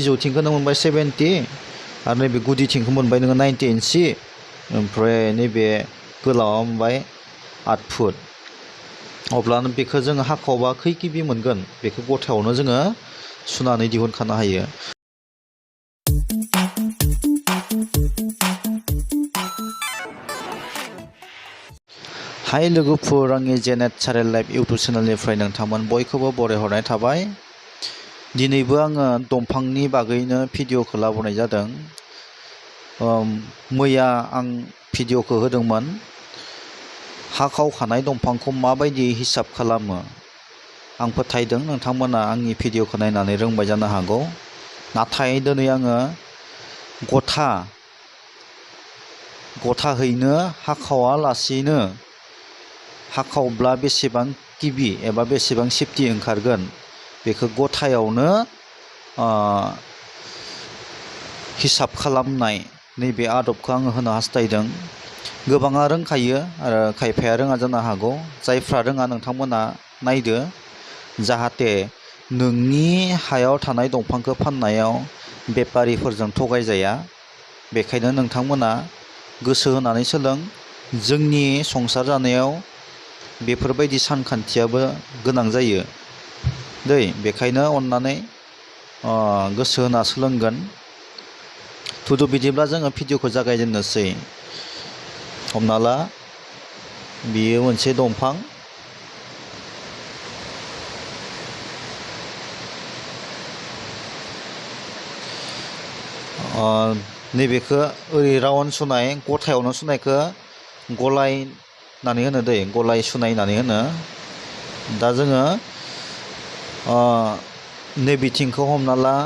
सिजौथिंखौ नों मोनबाय 70 आरो नैबे गुदिथिंखौ मोनबाय नोङो 90 इन्सि ओमफ्राय नैबे गोलावा मोनबाय 8 फुट अब्ला बेखौ जोङो हाखावबा खै किबि मोनगोन बेखौ गथायावनो जोङो सुनानै दिहुनखानो हायो। हाय लोगोफोर, आंनि जेनेट सारेल लाइफ इउटुब चेनेलनिफ्राय नोंथांमोन बयखौबो बरायहरनाय थाबाय। दिनैबो आङो दंफांनि बागैनो भिडिअखौ लाबोनाय जादों। मैया आं भिडिअखौ होदोंमोन हाखावखानाय दंफांखौ माबायदि हिसाब खालामो। आं फोथायदों नोंथांमोना आंनि भिडिअखौ नायनानै रोंबाय जानो हागौ। नाथाय दिनै आङो गथाहैनो हाखावालासेनो हाखावब्ला बेसेबां किबि एबा बेसेबां सेफटि ओंखारगोन बेखौ गथायावनो हिसाब खालामनाय नैबे आदबखौ आङो होनो हास्थायदों। गोबाङा रोंखायो आरो खायफाया रोङा जानो हागौ। जायफ्रा रोङा नोंथांमोना नायदो, जाहाथे नोंनि हायाव थानाय दंफांखौ फाननायाव बेफारिफोरजों थगायजाया। बेखायनो नोंथांमोना गोसो होनानै सोलों। जोंनि संसार जानायाव बेफोरबायदि सानखान्थियाबो गोनां जायो दै, बेखायनो अन्नानै गोसो होना सोलोंगोन। बिदिब्ला जोङो भिडिअखौ जागायजेननोसै। हमना ला बियो मोनसे दंफां, नैबेखौ ओरै राउन्ड सुनाय, गथायावनो सुनायखौ गलायनानै होनो दै, गलाय सुनाय होननानै होनो। दा जोङो नैबेथिंखौ हमना ला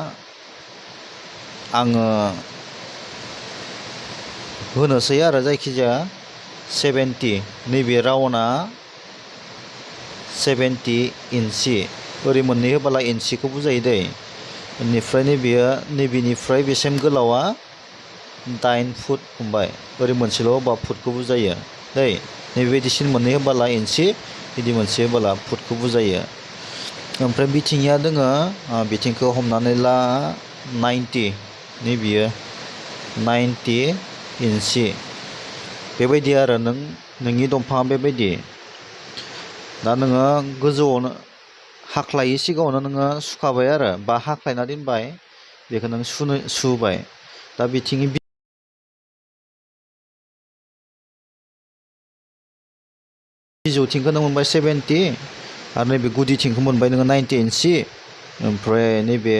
आङो होनोसै आरो जायखिजाया 70, नैबे राउन्डआ 70 इन्सि, ओरै मोननै होबोला इन्सिखौ बुजायो दै। बेनिफ्राय नैबेनिफ्राय बेसिम गोलावा 8 फुट हमबाय, ओरै मोनसेल' होबा फुटखौ बुजायो दै। नैबेबायदिसिन मोननै होबोला इन्सि, बिदि मोनसे होबोला फुटखौ बुजायो। ओमफ्राय बिथिंनिया दोङो, बिथिंखौ हमनानै ला 90, नैबेयो 90 इन्सि। बेबायदि आरो नोंनि दंफाङा बेबायदि। दा नोङो गोजौआवनो हाख्लायै सिगाङावनो नोङो सुखाबाय आरो बा हाख्लायना दोनबाय, बेखौ नों सुबाय। दा बिथिंनि सिजौथिंखौ नों मोनबाय 70 आरो नैबे गुदिथिंखौ मोनबाय नोङो 90 इन्सि ओमफ्राय नैबे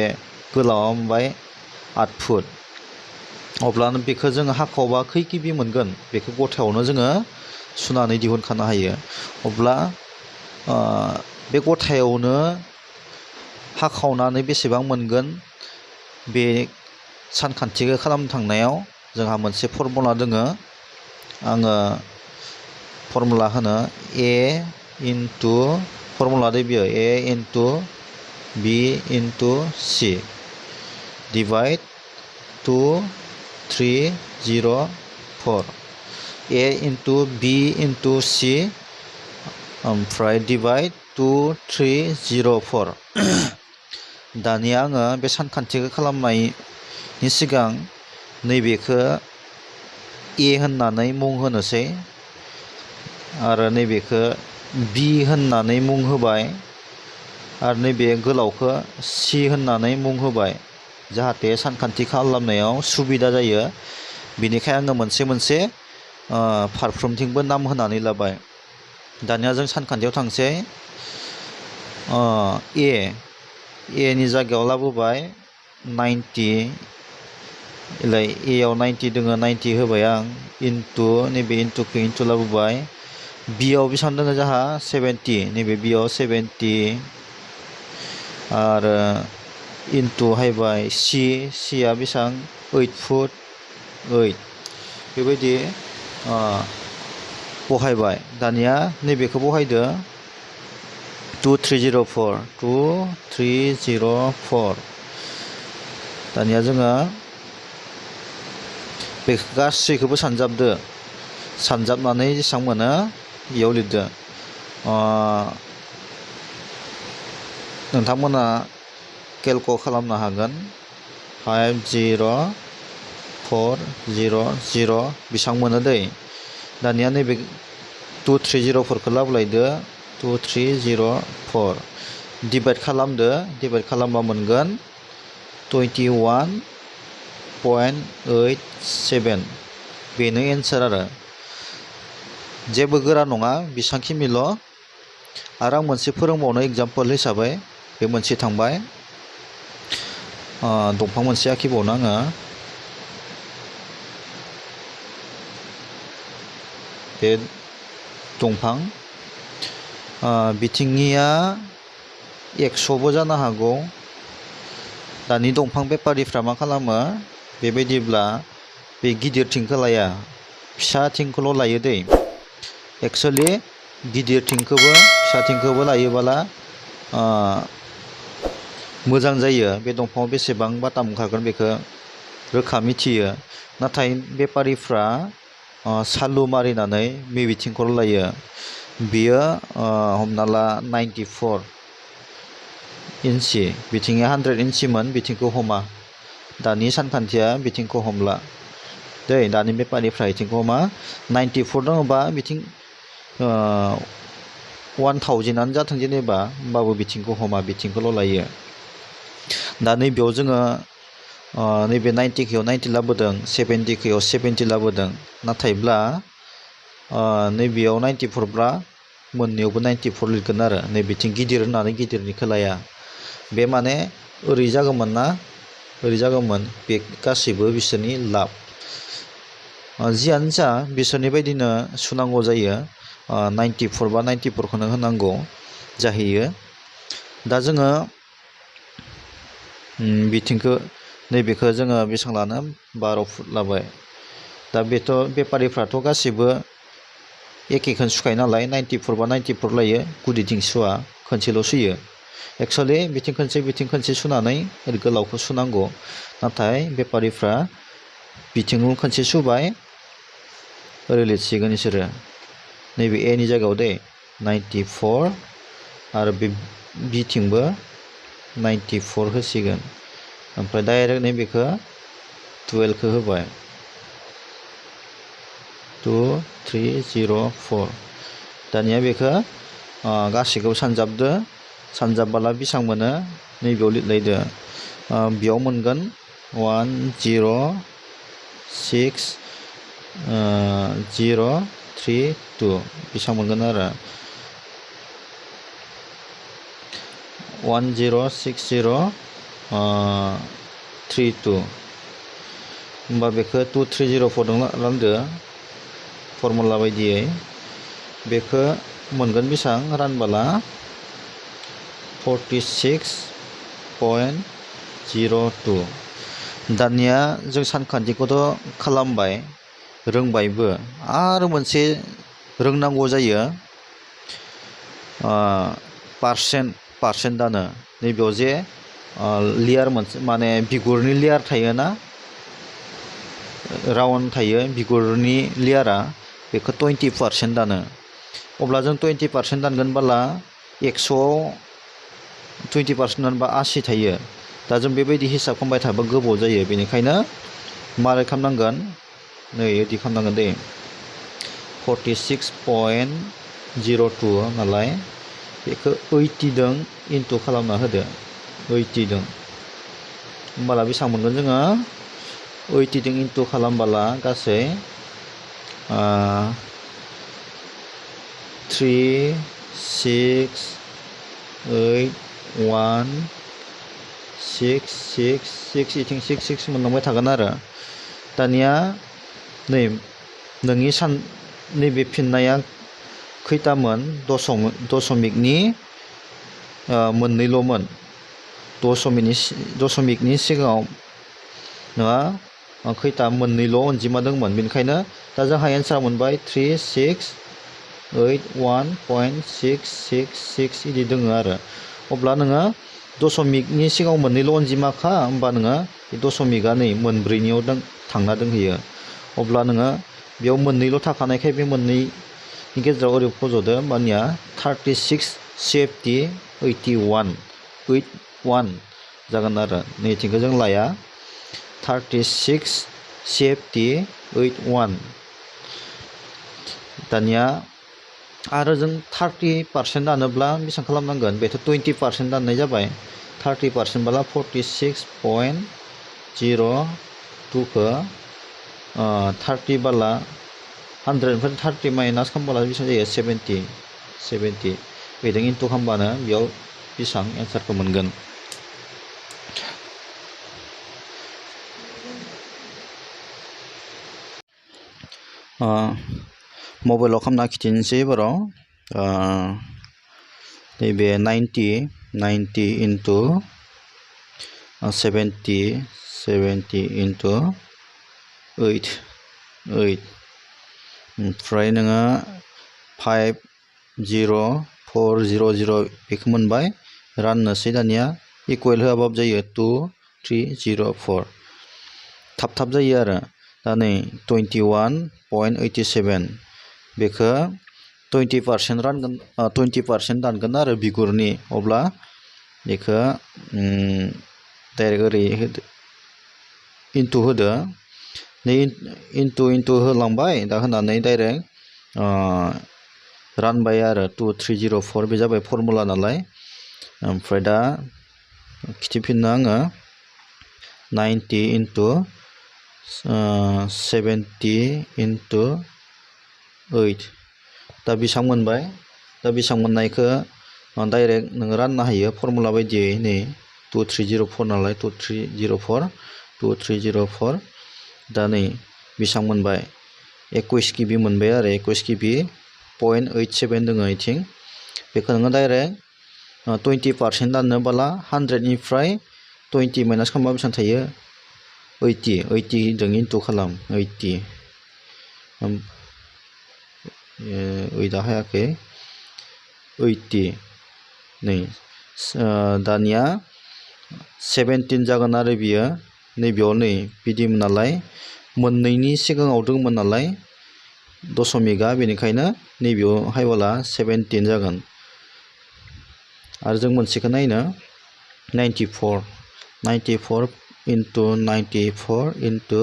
गोलावा मोनबाय 8 फुट। अब्ला बेखौ जोङो हाखावबा खै किबि मोनगोन बेखौ गथायावनो जोङो सुनानै दिहुनखानो हायो। अब्ला बे गथायावनो हाखावनानै बेसेबां मोनगोन बे सानखान्थिखौ खालामनो थांनायाव जोंहा मोनसे फर्मुला दोङो। आङो फर्मुला होनो A इन्टु, फर्मुला दे बियो, A into B into C divide 2304, A into B into C ओमफ्राय डिभाइड 2304। दानिया आङो बे सानखान्थिखौ खालामनायनि सिगां नैबेखौ A होननानै मुं होनोसै आरो नैबेखौ B होननानै मुं होबाय आरो नैबे गोलावखौ C होननानै मुं होबाय, जाहाथे सानखान्थि खालामनायाव सुबिदा जायो। बेनिखायनो आङो मोनसे मोनसे फारफ्रोमथिंबो नाम होनानै लाबाय। दानिया जों सानखान्थियाव थांसै। A नि जायगायाव लाबोबाय 90, Aआव 90 दोङो, 90 होबाय आं, इन्टु नैबे इन्टुखौ इन्टु लाबोबाय। Bआव बेसेबां दोङो जोंहा 70, नैबे Bआव 70 आरो इन्टु हायबाय Cआ बेसेबां 8 फुट 8, बेबायदि बहायबाय। दानिया नैबेखौ बहायदो 2304। दानिया जोङो बे गासैखौबो सानजाबनानै जेसेबां मोनो बेयाव लिरदो। नोंथांमोना केलकुलेट खालामनो हागोन। 5040 बेसां मोनो दै दानिया नैबे 2304खौ लाबोलायदो 2304 डिभाइड खालामदो डिभाइड खालामबा मोनगोन 21.87 बेनो एन्सार आरो जेबो गोरा नङा बेसांखिनिल' आरो आं मोनसे फोरोंबावनो एग्जाम्पल हिसाबै बे मोनसे थांबाय दंफां मोनसे आखिबावनो आङो बे दंफां बिथिंनिया 100बो जानो हागौ दानि दंफां बेफारिफ्रा मा खालामो बेबायदिब्ला बे गिदिर थिंखौ लाया फिसा थिंखौल' लायो दै एक्सुवेलि गिदिर थिंखौबो फिसा थिंखौबो लायोबोला मोजां जायो बे दंफाङाव बेसेबां बाताम ओंखारगोन बेखौ रोखा मिथियो नाथाय बेफारिफ्रा सालु मारिनानै बे बिथिंखौल' लायो बियो हमना ला 94 इन्सि बिथिङा 100 इन्सिमोन बिथिंखौ हमा दानि सानखान्थिया बिथिंखौ हमला दै दानि बेफारिफ्रा बिथिंखौ हमा 94 दङबा बिथिं 1000आनो जाथों जेनेबा होमबाबो बिथिंखौ हमा बिथिंखौल' लायो दा नैबेयाव जोङो नैबे 90खौ 90 लाबोदों 70खौ 70 लाबोदों नाथायब्ला नैबेयाव 94ब्ला मोननैयावबो 94 लिरगोन आरो नैबेथिं गिदिर होननानै गिदिरनिखौ लाया बे माने ओरै जागौमोन ना ओरै जागौमोन बे गासैबो बिसोरनि लाब जियानो जा बिसोरनि बायदिनो सुनांगौ जायो 94 बा 94खौनो होनांगौ जाहैयो दा जोङो बिथिंखौ नैबेखौ जोङो बेसेबां लानो 12 फुट लाबाय दा बेथ' बेफारिफ्राथ' गासिबो एखेखौनो सुखायो नालाय 94 बा 94 लायो गुदिथिं सुवा खनसेल' सुयो एक्सुवेलि बिथिं खनसे सुनानै ओरै गोलावखौ सुनांगौ नाथाय बेफारिफ्रा बिथिङाव खनसे सुबाय ओरै लिरसिगोन बिसोरो नैबे एनि जायगायाव दै 94 आरो बे बिथिंबो 94 होसिगोन ओमफ्राय डाइरेक्ट नैबेखौ 12खौ होबाय 2304 दानिया बेखौ गासैखौबो सानजाबबोला बेसेबां मोनो नैबेयाव लिरलायदो बेयाव मोनगोन 106.032 बेसेबां मोनगोन आरो 106.032 होमबा बेखौ 2304 जों रानदो फर्मुला बायदियै बेखौ मोनगोन बेसेबां रानबोला 46.02 दानिया जों सानखान्थिखौथ' खालामबाय रोंबायबो आरो मोनसे रोंनांगौ जायो पार्सेन्ट दानो नैबेयाव जे लेयार मोनसे माने बिगुरनि लेयार थायोना राउन्ड थायो बिगुरनि लेयारा बेखौ 20% दानो अब्ला जों 20% दानगोनबोला 100आव 20% दानबा 80 थायो दा जों बेबायदि हिसाब खालामबाय थाबा गोबाव जायो बेनिखायनो मारै खालामनांगोन नै बिदि खालामनांगोन दे 46.02 नालाय बेखौ 80 जों इन्टु खालामना होदो 80 जों होमबाला बेसेबां मोनगोन जोङो 80 जों इन्टु खालामबोला गासै 368166 इथिं 66 मोनलांबाय थागोन आरो दानिया नै नोंनि नैबे फिननाया खैथामोन दशमिकनि मोननैल'मोन दशमिकनि सिगाङाव नङा खैथा मोननैल' अनजिमा दंमोन बेनिखायनो दा जोंहा एन्सार मोनबाय 3681.666 बिदि दङ आरो अब्ला नोङो दशमिकनि सिगाङाव मोननैल' अनजिमाखा होमबा नोङो बे दशमिकआ नै मोनब्रैनियाव थांना दंहैयो अब्ला नोङो बेयाव मोननैल' थाखानायखाय बे मोननैनि गेजेराव ओरै फज'दो होमबानिया 36 CFT 81 जागोन आरो नैथिंखौ जों लाया 36 CFT 81 दानिया आरो जों 30% दानोब्ला बेसेबां खालामनांगोन बेथ' 20% दाननाय जाबाय 30% बाला 46.02 खौ 30 बाला 100 निफ्राय 30 माइनास खालामब्ला बेसेबां जायो 70 बेजों इन्टु खालामबानो बेयाव बेसेबां एन्सारखौ मोनगोन मबाइलाव खालामना खिथिनोसै एबाराव नैबे 90 इन्टु 70 इन्टु 8 ओमफ्राय नोङो 50400 बेखौ मोनबाय राननोसै दानिया इकुवेल होआबाबो जायो 2304 थाब जायो आरो दा नै 21.87 बेखौ 20% रानगोन 20% दानगोन आरो बिगुरनि अब्ला बेखौ डाइरेक्ट ओरै होदो इन्टु होदो नै इन्टु होलांबाय दा होनानै डाइरेक्ट रानबाय आरो 2304 बे जाबाय फर्मुला नालाय ओमफ्राय दा खिथिफिननो आङो 90 इन्टु 70 इन्टु 8 दा बेसेबां मोनबाय दा बेसेबां मोननायखौ डाइरेक्ट नोङो राननो हायो फर्मुला बायदियै नै 2304 नालाय 2304 दा नै बेसेबां मोनबाय 21 KB मोनबाय आरो 21 KB 0.87 दङ इथिं बेखौ नोङो डाइरेक्ट 20% दाननोबोला 100 निफ्राय 20 माइनास खालामबा बेसेबां थायो 80 जों इन्टु खालाम 80 8आ हायाखै 80 नै दानिया 17 जागोन आरो बियो नैबेयाव नै बिदिमोन नालाय मोननैनि सिगाङाव दंमोन नालाय दशमिकआ बेनिखायनो नैबेयाव हायबोला 17 जागोन आरो जों मोनसेखौ नायनो 94 इन्टु 94 इन्टु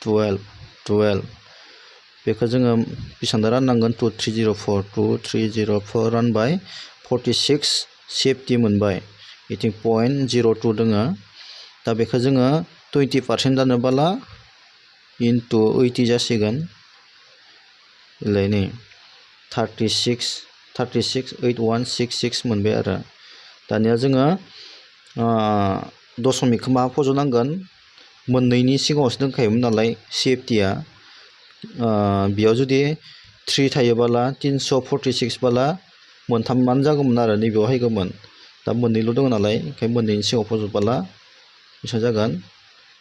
12 बेखौ जोङो बेसेबां राननांगोन 2304 रानबाय 46 CFT मोनबाय इथिं 0.02 दङ दा बेखौ जोङो 20% दानोबोला इन्टु 80 जासिगोन नै 36.8166 मोनबाय आरो दानिया जोङो दशमिकखौ मा फज'नांगोन मोननैनि सिगाङावसो दंखायोमोन नालाय CFTआ बेयाव जुदि 3 थायोबोला 346 बोला मोनथामानो जागौमोन आरो नैबेयाव हायगौमोन दा मोननैल' दङ नालाय ओंखायनो मोननैनि सिगाङाव फज'बोला बेसेबां जागोन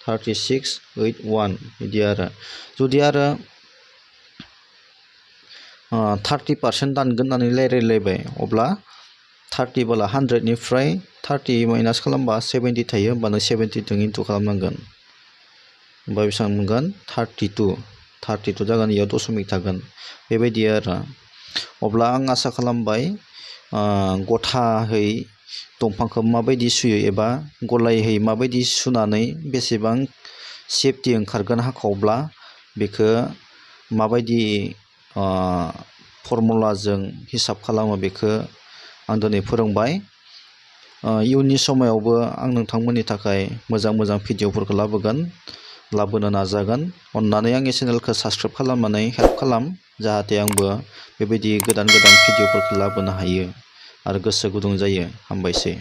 36.81 बिदि आरो जुदि आरो 30% दानगोन होननानै रायज्लायलायबाय अब्ला 30 बोला 100 निफ्राय 30 माइनास खालामबा 70 थायो होमबानो 70 जों इन्टु खालामनांगोन होमबा बेसेबां मोनगोन 32 जागोन इयाव दशमिक थागोन बेबायदि आरो अब्ला आं आसा खालामबाय गथाहै दंफांखौ माबायदि सुयो एबा गलायहै माबायदि सुनानै बेसेबां CFT ओंखारगोन हाखावब्ला बेखौ माबायदि फर्मुलाजों हिसाब खालामो बेखौ आं दिनै फोरोंबाय इयुननि समायावबो आं नोंथांमोननि थाखाय मोजां भिडिअफोरखौ लाबोनो नाजागोन अन्नानै आंनि चेनेलखौ साबस्क्राइब खालामनानै हेल्प खालाम जाहाथे आंबो बेबायदि गोदान भिडिअफोरखौ लाबोनो हायो आरो गोसो गुदुं जायो हामबायसै।